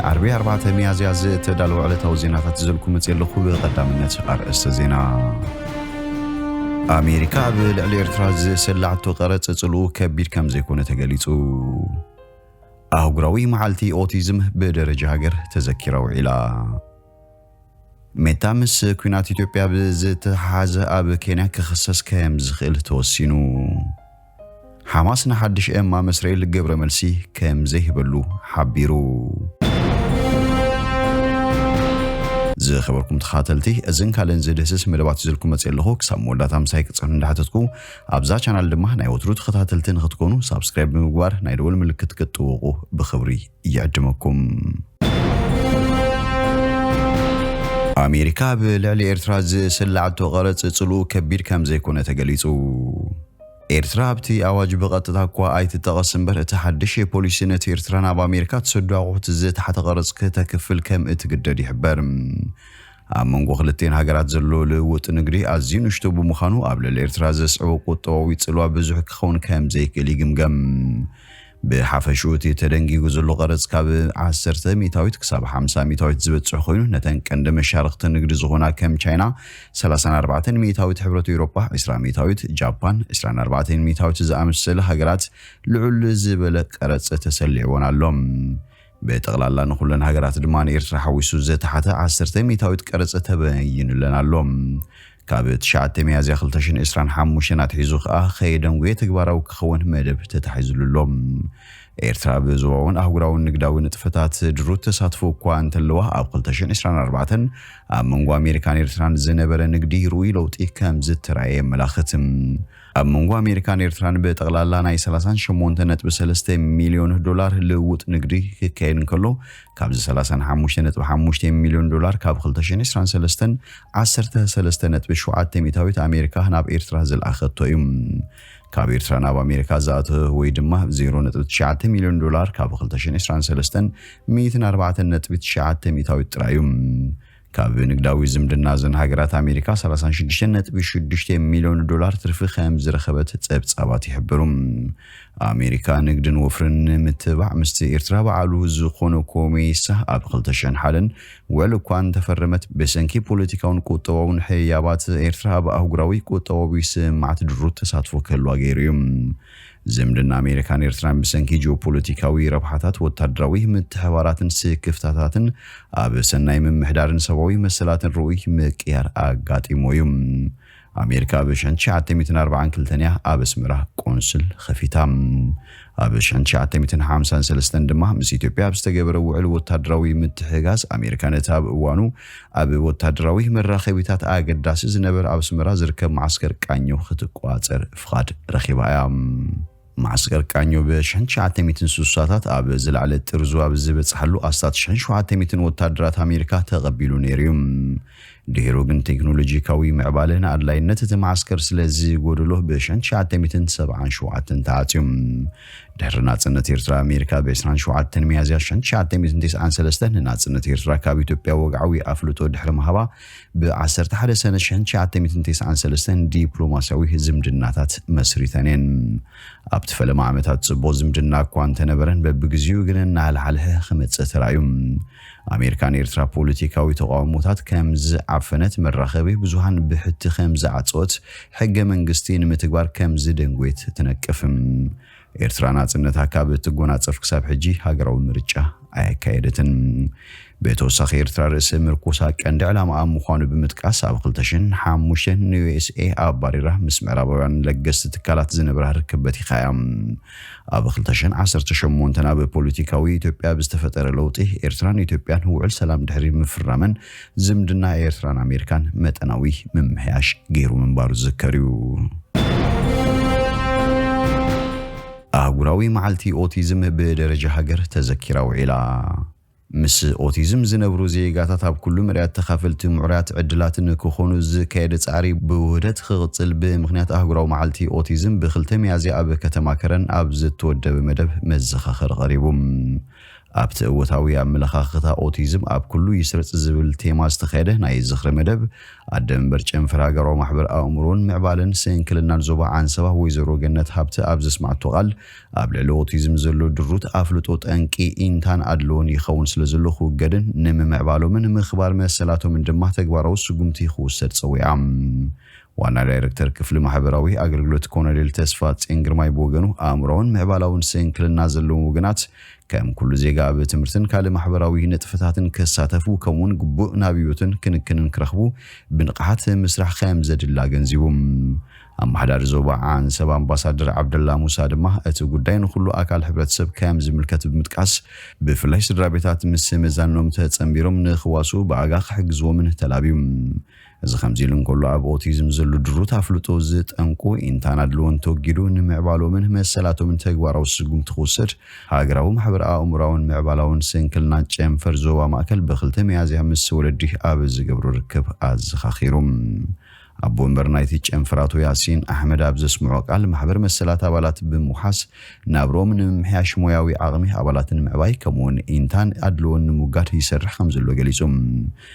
ዓርቢ ኣርባዕተ ሚያዝያ ዝተዳለወ ዕለታዊ ዜናታት ዝዘልኩ መጽእ ኣለኹ። ብቐዳምነት ኣርእስተ ዜና። ኣሜሪካ ኣብ ልዕሊ ኤርትራ ዝሰላዕቶ ቀረጽ ጽልኡ ከቢድ ከም ዘይኮነ ተገሊጹ። ኣህጉራዊ መዓልቲ ኦቲዝም ብደረጃ ሃገር ተዘኪራ ውዒላ። ሜታ ምስ ኲናት ኢትዮጵያ ብዝተሓሓዘ ኣብ ኬንያ ክኽሰስ ከም ዝኽእል ተወሲኑ። ሓማስ ንሓድሽ እማመ እስራኤል ግብረ መልሲ ከም ዘይህበሉ ሓቢሩ። ዝኸበርኩም ተኸታተልቲ፣ እዝን ካልእን ዝድህስስ መደባት ይዘልኩም መጽእ ኣለኹ። ክሳብ መወዳእታ ምሳይ ክጸኑ እንዳሓተትኩ፣ ኣብዛ ቻናል ድማ ናይ ወትሩ ተኸታተልቲ ንኽትኮኑ ሳብስክራይብ ብምግባር ናይ ደወል ምልክት ክትጥውቑ ብኽብሪ ይዕድመኩም። ኣሜሪካ ኣብ ልዕሊ ኤርትራ ዝሰላዕቶ ቀረጽ ጽልኡ ከቢድ ከም ዘይኮነ ተገሊጹ። ኤርትራ ኣብቲ ኣዋጅ ብቐጥታ እኳ ኣይትጠቐስ እምበር፣ እቲ ሓድሽ ፖሊሲ ነቲ ኤርትራ ናብ ኣሜሪካ ትሰዶ ኣቑሑት ዝተሓተ ቀረጽ ክተክፍል ከም እትግደድ ይሕበር። ኣብ መንጎ ክልቲኤን ሃገራት ዘሎ ልውውጥ ንግዲ ኣዝዩ ንእሽቶ ብምዃኑ፣ ኣብ ልዕሊ ኤርትራ ዘስዕቦ ቁጠባዊ ጽልዋ ብዙሕ ክኸውን ከም ዘይክእል ይግምገም። ብሓፈሽኡ እቲ ተደንጊጉ ዘሎ ቀረጽ ካብ ዓሰርተ ሚእታዊት ክሳብ ሓምሳ ሚእታዊት ዝበጽሕ ኮይኑ፣ ነተን ቀንዲ መሻርኽቲ ንግዲ ዝኾና ከም ቻይና ሰላሳን ኣርባዕተን ሚእታዊት፣ ሕብረት ኤውሮጳ ዒስራ ሚእታዊት፣ ጃፓን ዒስራን ኣርባዕተን ሚእታዊት ዝኣመሰለ ሃገራት ልዑል ዝበለ ቀረጽ ተሰሊዕወን ኣሎ። ብጠቕላላ ንኹለን ሃገራት ድማ ንኤርትራ ሓዊሱ ዝተሓተ ዓሰርተ ሚእታዊት ቀረጽ ተበይኑለን ኣሎ። ካብ ትሽዓተ ሚያዝያ ክልተ ሽሕን ዕስራን ሓሙሽተን ኣትሒዙ ከኣ ከየደንጉየ ተግባራዊ ክኸውን መደብ ተታሒዙሉ ኣሎ። ኤርትራ ብዞባውን ኣህጉራውን ንግዳዊ ንጥፈታት ድሩት ተሳትፎ እኳ እንተለዋ፣ ኣብ ክልተ ሽሕን ዕስራን ኣርባዕተን ኣብ መንጎ ኣሜሪካን ኤርትራን ዝነበረ ንግዲ ርኡይ ለውጢ ከም ዝተራእየ የመላኽት። ኣብ መንጎ ኣሜሪካን ኤርትራን ብጠቕላላ ናይ ሰላሳን ሸሞንተን ነጥቢ ሰለስተ ሚልዮን ዶላር ልውውጥ ንግዲ ክካየድ እንከሎ፣ ካብዚ ሰላሳን ሓሙሽተ ነጥቢ ሓሙሽተ ሚልዮን ዶላር ካብ ክልተ ሽሕን ዕስራን ሰለስተን ዓሰርተ ሰለስተ ነጥቢ ሸውዓተ ሚእታዊት ኣሜሪካ ናብ ኤርትራ ዝለኣኸቶ እዩ። ካብ ኤርትራ ናብ ኣሜሪካ ዝኣተወ ወይ ድማ ዜሮ ነጥቢ ትሽዓተ ሚልዮን ዶላር ካብ ክልተ ሽሕን ዕስራን ሰለስተን ሚእትን ኣርባዕተን ነጥቢ ትሽዓተ ሚእታዊት ጥራይ እዩ። ካብ ንግዳዊ ዝምድና እዘን ሃገራት ኣሜሪካ ሰላሳን ሽዱሽተን ነጥቢ ሽዱሽተ ሚልዮን ዶላር ትርፊ ከም ዝረኸበት ጸብጻባት ይሕብሩ። ኣሜሪካ ንግድን ወፍርን ንምትባዕ ምስቲ ኤርትራ በዓሉ ዝኾነ ኮሜሳ ኣብ ክልተ ሽሕን ሓደን ውዕል እኳ እንተፈረመት፣ ብሰንኪ ፖለቲካውን ቁጠባውን ሕያባት ኤርትራ ኣብ ኣህጉራዊ ቁጠባዊ ስምማዓት ድሩት ተሳትፎ ክህልዋ ገይሩ እዩ። ዝምድና ኣሜሪካን ኤርትራን ብሰንኪ ጂኦፖለቲካዊ ረብሓታት፣ ወታደራዊ ምትሕባራትን ስክፍታታትን ኣብ ሰናይ ምምሕዳርን ሰብኣዊ መሰላትን ርኡይ ምቅያር ኣጋጢሞ እዩ። ኣሜሪካ ኣብ ሽሕን ትሽዓተ ሚእትን ኣርባዓን ክልተን እያ ኣብ ኣስመራ ቆንስል ከፊታ። ኣብ ሽሕን ትሽዓተ ሚእትን ሓምሳን ሰለስተን ድማ ምስ ኢትዮጵያ ኣብ ዝተገበረ ውዕል ወታደራዊ ምትሕጋዝ፣ ኣሜሪካ ነቲ ኣብ እዋኑ ኣብ ወታደራዊ መራኸቢታት ኣገዳሲ ዝነበረ ኣብ ኣስመራ ዝርከብ መዓስከር ቃኘው ክትቆጻጸር ፍቓድ ረኺባ እያ። መዓስከር ቃኘው ብሽሕን ትሽዓተ ሚእትን ስሳታት ኣብ ዝለዓለ ጥርዙ ኣብ ዝበጽሓሉ ኣስታት ሽሕን ሸውዓተ ሚእትን ወታደራት ኣሜሪካ ተቐቢሉ ነይሩ እዩ። ድሒሩ ግን ቴክኖሎጂካዊ ምዕባለ ንኣድላይነት እቲ መዓስከር ስለ ዝጎደሎ ብሽሕን ትሽዓተ ሚእትን ሰብዓን ሸውዓተን ተዓጽዩ። ድሕሪ ናጽነት ኤርትራ ኣሜሪካ ብ ዕስራን ሸውዓተን ሚያዝያ ሽሕን ትሽዓተ ሚእትን ተስዓን ሰለስተን ንናጽነት ኤርትራ ካብ ኢትዮጵያ ወግዓዊ ኣፍልጦ ድሕሪ ምሃባ ብ ዓሰርተ ሓደ ሰነ ሽሕን ትሽዓተ ሚእትን ተስዓን ሰለስተን ዲፕሎማስያዊ ዝምድናታት መስሪተን እየን። ኣብቲ ፈለማ ዓመታት ጽቡቕ ዝምድና እኳ እንተነበረን በብግዜኡ ግን እናሃልሓልሐ ክመጽእ ተራእዩ። ኣሜሪካ ንኤርትራ ፖለቲካዊ ተቃውሞታት ከም ዝዓፈነት መራኸቢ ብዙሃን ብሕቲ ከም ዝዓጸወት ሕገ መንግስቲ ንምትግባር ከም ዝደንጎየት ትነቅፍ። ኤርትራ ናጽነታ ካብ እትጎናጸፍ ክሳብ ሕጂ ሃገራዊ ምርጫ ኣየካየደትን። ብተወሳኺ ኤርትራ ርእሰ ምርኮሳ ቀንዲ ዕላማኣ ምዃኑ ብምጥቃስ ኣብ ክልተ ሽሕን ሓሙሽተን ንዩ ኤስ ኤ ኣባሪራ ምስ ምዕራባውያን ለገስቲ ትካላት ዝነበራ ርክብ በቲኻ እያ። ኣብ ክልተ ሽሕን ዓሰርተ ሸሞንተን ኣብ ፖለቲካዊ ኢትዮጵያ ብዝተፈጠረ ለውጢ ኤርትራን ኢትዮጵያን ውዕል ሰላም ድሕሪ ምፍራመን ዝምድና ኤርትራን ኣሜሪካን መጠናዊ ምምሕያሽ ገይሩ ምንባሩ ዝዝከር እዩ። ኣህጉራዊ መዓልቲ ኦቲዝም ብደረጃ ሃገር ተዘኪራ ውዒላ። ምስ ኦቲዝም ዝነብሩ ዜጋታት ኣብ ኩሉ መዳያት ተኻፈልቲ ምዕሩያት ዕድላት ንክኾኑ ዝካየደ ጻዕሪ ብውህደት ክቕጽል ብምኽንያት ኣህጉራዊ መዓልቲ ኦቲዝም ብክልተ ሚያዝያ ኣብ ከተማ ከረን ኣብ ዝተወደበ መደብ መዘኻኸሪ ቀሪቡ። ኣብቲ እወታዊ ኣመለኻኽታ ኦቲዝም ኣብ ኩሉ ይስረጽ ዝብል ቴማ ዝተኻየደ ናይ ዝኽሪ መደብ፣ ኣደ መንበር ጨንፈር ሃገራዊ ማሕበር ኣእምሮን ምዕባለን ስንክልናን ዞባ ዓንሰባ ወይዘሮ ገነት ሃብተ ኣብ ዘስማዕቶ ቃል፣ ኣብ ልዕሊ ኦቲዝም ዘሎ ድሩት ኣፍልጦ ጠንቂ ኢንታን ኣድልዎን ይኸውን ስለ ዘሎ ክውገድን ንምምዕባሎምን ምኽባር መሰላቶምን ድማ ተግባራዊ ስጉምቲ ክውሰድ ጸዊዓ። ዋና ዳይረክተር ክፍሊ ማሕበራዊ ኣገልግሎት ኮሎኔል ተስፋ ጽዮን ግርማይ ብወገኑ፣ ኣእምሮውን ምዕባላውን ስንክልና ዘለዎም ወገናት ከም ኩሉ ዜጋ ኣብ ትምህርትን ካልእ ማሕበራዊ ንጥፈታትን ክሳተፉ፣ ከምኡውን ግቡእ ናብዮትን ክንክንን ክረኽቡ ብንቕሓት ምስራሕ ከም ዘድሊ ኣገንዚቡ። ኣመሓዳሪ ዞባ ዓንሰባ ኣምባሳደር ዓብደላ ሙሳ ድማ፣ እቲ ጉዳይ ንኹሉ ኣካል ሕብረተሰብ ከም ዝምልከት ብምጥቃስ፣ ብፍላይ ስድራ ቤታት ምስ መዛኖም ተጸንቢሮም ንኽዋስኡ ብኣጋ ክሕግዝዎምን ተላብዩ። እዚ ከምዚ ኢሉ እንከሎ፣ ኣብ ኦቲዝም ዘሎ ድሩት ኣፍልጦ ዝጠንቁ ኢንታን ኣድልዎን ተወጊዱ፣ ንምዕባሎምን መሰላቶምን ተግባራዊ ስጉምቲ ክውሰድ፣ ሃገራዊ ማሕበር ኣእምሮኣውን ምዕባላውን ስንክልናን ጨንፈር ዞባ ማእከል ብክልተ ሚያዝያ ምስ ወለዲ ኣብ ዝገብሮ ርክብ ኣዘኻኺሩ። ኣቦ ወንበር ናይቲ ጨንፈር ኣቶ ያሲን ኣሕመድ ኣብ ዘስምዖ ቃል፣ ማሕበር መሰላት ኣባላት ብምውሓስ ናብርኦም ንምምሕያሽ፣ ሞያዊ ዓቕሚ ኣባላትን ምዕባይ፣ ከምኡውን ኢንታን ኣድልዎን ንምውጋድ ይሰርሕ ከም ዘሎ ገሊጹ።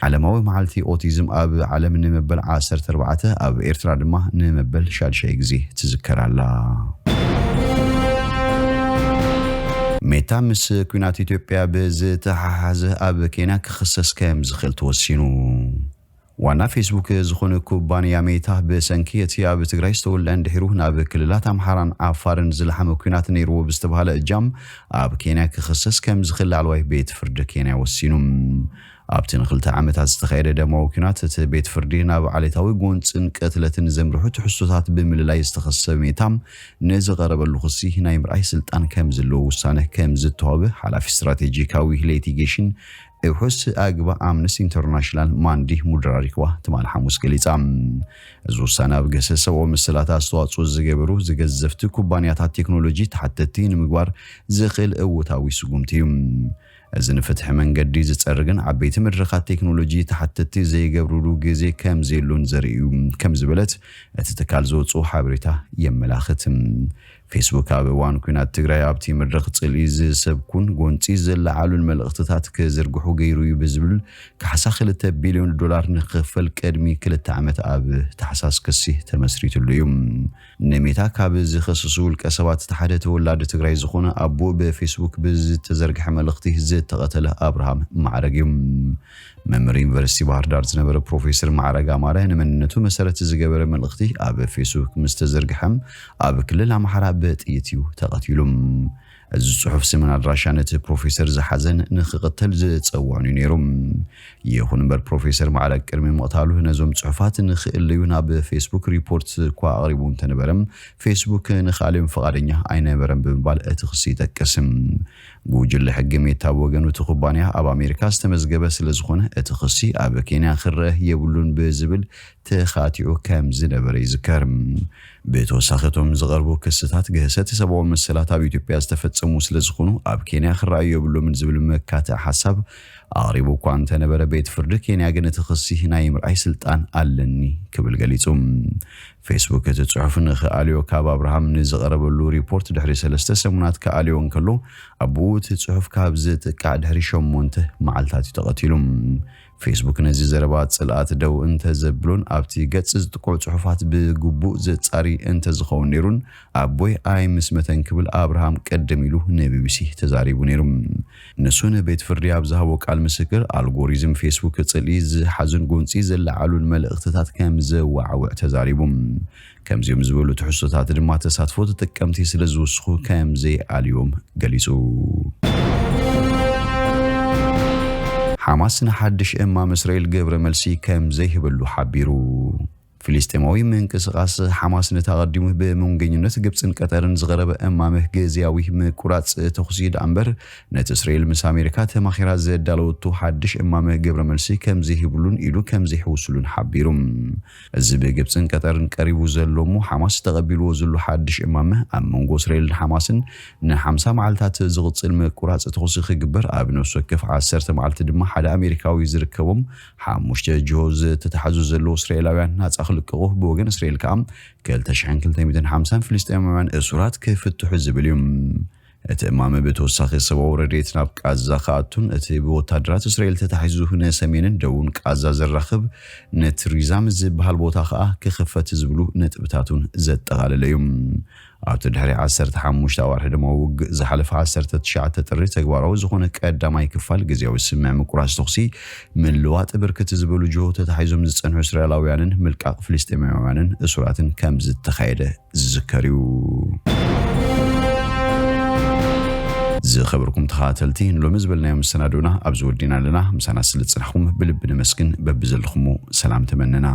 ዓለማዊ መዓልቲ ኦቲዝም ኣብ ዓለም ንመበል ዓሰርተ ኣርባዕተ፣ ኣብ ኤርትራ ድማ ንመበል ሻድሻይ ግዜ ትዝከር ኣላ። ሜታ ምስ ኲናት ኢትዮጵያ ብዝተሓሓዘ ኣብ ኬንያ ክኽሰስ ከም ዝኽእል ተወሲኑ። ዋና ፌስቡክ ዝኾነ ኩባንያ ሜታ፣ ብሰንኪ እቲ ኣብ ትግራይ ዝተወልዐን ድሒሩ ናብ ክልላት ኣምሓራን ዓፋርን ዝለሓመ ኲናት ነይርዎ ብዝተባሃለ እጃም ኣብ ኬንያ ክኽሰስ ከም ዝኽእል ላዕለዋይ ቤት ፍርዲ ኬንያ ወሲኑ። ኣብቲ ንክልተ ዓመታት ዝተኻየደ ደማዊ ኲናት፣ እቲ ቤት ፍርዲ ናብ ዓሌታዊ ጎንፅን ቅትለትን ዘምርሑ ትሕዝቶታት ብምልላይ ዝተኸሰሰ ሜታ፣ ንዝቐረበሉ ክሲ ናይ ምርኣይ ስልጣን ከም ዘለዎ ውሳነ ከም ዝተዋህበ ሓላፊ ስትራቴጂካዊ ሊቲጌሽን እውሑስ ኣግባ ኣምነስቲ ኢንተርናሽናል ማንዲ ሙድራሪክዋ ትማል ሓሙስ ገሊጻ። እዚ ውሳነ ኣብ ገሰ ሰብኣዊ መሰላት ኣስተዋጽኦ ዝገበሩ ዝገዘፍቲ ኩባንያታት ቴክኖሎጂ ተሓተትቲ ንምግባር ዝኽእል እወታዊ ስጉምቲ እዩ። እዚ ንፍትሒ መንገዲ ዝጸርግን ዓበይቲ መድረኻት ቴክኖሎጂ ተሓተትቲ ዘይገብሩሉ ግዜ ከም ዘየሎን ዘርኢ እዩ፣ ከም ዝበለት እቲ ትካል ዘውጽኦ ሓበሬታ የመላኽት። ፌስቡክ ኣብ እዋን ኲናት ትግራይ ኣብቲ መድረኽ ጽልኢ ዝሰብኩን ጎንጺ ዘለዓሉን መልእኽትታት ክዝርግሑ ገይሩ እዩ ብዝብል ካሕሳ ክልተ ቢልዮን ዶላር ንክኽፈል ቅድሚ ክልተ ዓመት ኣብ ታሕሳስ ክሲ ተመስሪትሉ እዩ። ንሜታ ካብ ዝኸሰሱ ውልቀ ሰባት እቲ ሓደ ተወላዲ ትግራይ ዝኾነ ኣቦ ብፌስቡክ ብዝተዘርግሐ መልእኽቲ ዝተቐተለ ኣብርሃም ማዕረግ እዩ። መምህር ዩኒቨርሲቲ ባህር ዳር ዝነበረ ፕሮፌሰር ማዕረግ ኣማረ፣ ንመንነቱ መሰረት ዝገበረ መልእኽቲ ኣብ ፌስቡክ ምስ ተዘርግሐ፣ ኣብ ክልል ኣምሓራ ብጥይት እዩ ተቐቲሉ። እዚ ጽሑፍ ስምን ኣድራሻን እቲ ፕሮፌሰር ዝሓዘን ንኽቕተል ዝጸውዖን እዩ ነይሩ። ይኹን እምበር፣ ፕሮፌሰር ማዕረግ ቅድሚ ምቕታሉ ነዞም ጽሑፋት ንኽእለዩ ናብ ፌስቡክ ሪፖርት እኳ ኣቕሪቡ እንተነበረ፣ ፌስቡክ ንኽኣልዮም ፍቓደኛ ኣይነበረን ብምባል እቲ ክሲ ይጠቅስ። ጉጅለ ሕጊ ሜታ ብወገኑ፣ እቲ ኩባንያ ኣብ ኣሜሪካ ዝተመዝገበ ስለ ዝኾነ፣ እቲ ክሲ ኣብ ኬንያ ክረአ የብሉን ብዝብል ተኻቲዑ ከም ዝነበረ ይዝከር። ብተወሳኺ፣ እቶም ዝቐርቡ ክስታት ግህሰት ሰብኣዊ መሰላት ኣብ ኢትዮጵያ ዝተፈጸሙ ስለ ዝኾኑ፣ ኣብ ኬንያ ክረኣዩ የብሎምን ዝብል መካትዒ ሓሳብ ኣቕሪቡ እኳ እንተነበረ፣ ቤት ፍርዲ ኬንያ ግን እቲ ክሲ ናይ ምርኣይ ስልጣን ኣለኒ ክብል ገሊጹ። ፌስቡክ እቲ ጽሑፍ ንኽኣልዮ ካብ ኣብርሃም ንዝቐረበሉ ሪፖርት ድሕሪ ሰለስተ ሰሙናት ክኣልዮ እንከሎ፣ ኣቦኡ እቲ ጽሑፍ ካብ ዝጥቃዕ ድሕሪ ሸሞንተ መዓልታት እዩ ተቐቲሉ። ፌስቡክ ነዚ ዘረባ ጽልኣት ደው እንተዘብሎን ኣብቲ ገጽ ዝጥቅዑ ጽሑፋት ብግቡእ ዘጻሪ እንተዝኸውን ነይሩን ኣቦይ ኣይምስመተን ክብል ኣብርሃም ቅድም ኢሉ ንቢቢሲ ተዛሪቡ ነይሩ። ንሱ ንቤት ፍርዲ ኣብ ዝሃቦ ቃል ምስክር፣ ኣልጎሪዝም ፌስቡክ ጽልኢ ዝሓዙን ጎንጺ ዘለዓሉን መልእኽትታት ከም ዘወዓውዕ ተዛሪቡ። ከምዚኦም ዝበሉ ትሕዝቶታት ድማ ተሳትፎ ተጠቀምቲ ስለ ዝውስኹ ከም ዘይኣልዮም ገሊጹ። ሓማስ ንሓድሽ እማም እስራኤል ግብረ መልሲ ከም ዘይህበሉ ሓቢሩ። ፍልስጤማዊ ምንቅስቓስ ሓማስ ነቲ ኣቐዲሙ ብመንገኝነት ግብጽን ቀጠርን ዝቐረበ እማመ ግዝያዊ ምቁራጽ ተኹሲ ደኣ እምበር፣ ነቲ እስራኤል ምስ ኣሜሪካ ተማኺራ ዘዳለወቶ ሓድሽ እማመ ግብረ መልሲ ከም ዘይህብሉን ኢሉ ከም ዘይሕውስሉን ሓቢሩ። እዚ ብግብጽን ቀጠርን ቀሪቡ ዘሎ እሞ ሓማስ ተቐቢልዎ ዘሎ ሓድሽ እማመ፣ ኣብ መንጎ እስራኤልን ሓማስን ንሓምሳ መዓልታት ዝቕጽል ምቁራጽ ተኹሲ ክግበር፣ ኣብ ነፍሲ ወከፍ ዓሰርተ መዓልቲ ድማ ሓደ ኣሜሪካዊ ዝርከቦም ሓሙሽተ ጅሆ ዝተታሕዙ ዘለዉ እስራኤላውያን ናጻ ክልቀቑ፣ ብወገን እስራኤል ከኣ ክልተ ሽሕን ክልተ ሚእትን ሓምሳን ፍልስጤማውያን እሱራት ክፍትሑ ዝብል እዩ። እቲ እማመ ብተወሳኺ ሰብኣዊ ረድኤት ናብ ቃዛ ክኣቱን እቲ ብወታደራት እስራኤል ተታሒዙ ንሰሜንን ደቡብን ቃዛ ዘራኽብ ነትሪዛም ዝበሃል ቦታ ከኣ ክኽፈት ዝብሉ ነጥብታቱን ዘጠቓለለ እዩ። ኣብቲ ድሕሪ ዓሰርተ ሓሙሽተ ኣዋርሒ ድማ ውግእ ዝሓለፈ ዓሰርተ ትሽዓተ ጥሪ ተግባራዊ ዝኾነ ቀዳማይ ክፋል ግዜያዊ ስምምዕ ምቁራጽ ተኹሲ ምልዋጥ ብርክት ዝበሉ ጅሆ ተታሒዞም ዝጸንሑ እስራኤላውያንን ምልቃቕ ፍልስጤማውያንን እሱራትን ከም ዝተኻየደ ዝዝከር እዩ። ዝኸበርኩም ተኸታተልቲ፣ ንሎሚ ዝበልናዮ መሰናዶና ኣብዚ ወዲና ኣለና። ምሳና ስለ ዝጸናሕኩም ብልቢ ነመስግን። በብዘለኹሞ ሰላም ተመነና።